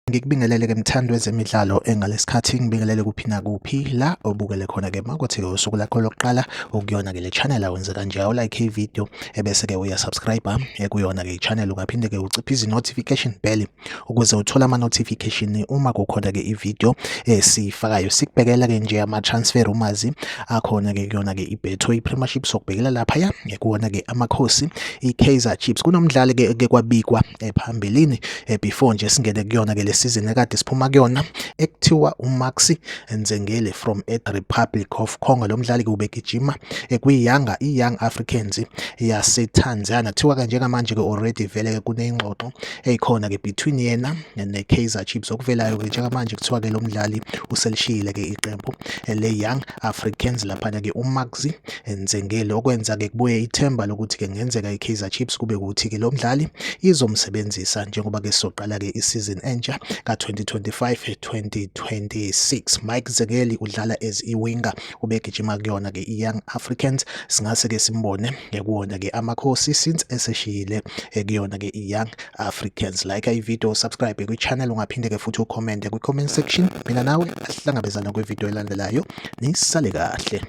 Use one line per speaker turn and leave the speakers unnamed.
Ngikubingelele-ke mthandi wezemidlalo engalesikhathi ngibingelele kuphi nakuphi la obukele khona-ke makuthi-ke usuku lakho lokuqala ukuyona-ke le channel awenze kanje awulike i-video ebese-ke uyasubscribe kuyona-ke i-channel ungaphinde-ke uciphe izi-notification bell ukuze uthole ama-notification uma kukhona-ke i-video esiyifakayo. Sikubhekela-ke nje ama-transfer rumors akhona-ke kuyona-ke i-Betway Premiership, sokubhekela laphaya kuwona-ke Amakhosi i-Kaizer Chiefs. Kunomdlali-ke eke kwabikwa phambilini before nje singene kuyona-ke le season ekade siphuma kuyona ekuthiwa uMaxi Nzengeli from e-Republic of Congo. Lo mdlali-ke ubegijima kwiyanga i-Young Africans yaseTanzania. Kuthiwa-ke njengamanje-ke already vele-ke kuney'ngxoxo eyikhona-ke between yena ne-Kaizer Chiefs. Okuvelayo-ke njengamanje kuthiwa-ke lo mdlali uselishiyile-ke iqembu le-Young Africans laphana-ke uMaxi Nzengeli, okwenza-ke kubuye ithemba lokuthi-ke kungenzeka i-Kaizer Chiefs kube ukuthi-ke lo mdlali izomsebenzisa njengoba-ke sizoqala-ke isizini entsha ka-2025-2026. Mike Nzengeli udlala as i-winger, ubegijima kuyona-ke i-Young Africans. Singase-ke simbone kuwona-ke Amakhosi since eseshiyile kuyona-ke i-Young Africans. Like i-video, subscribe kwi-channel, ungaphinde-ke futhi ucommente kwi-comment section. Mina nawe asihlangabezana kwi-video elandelayo. Nisale kahle.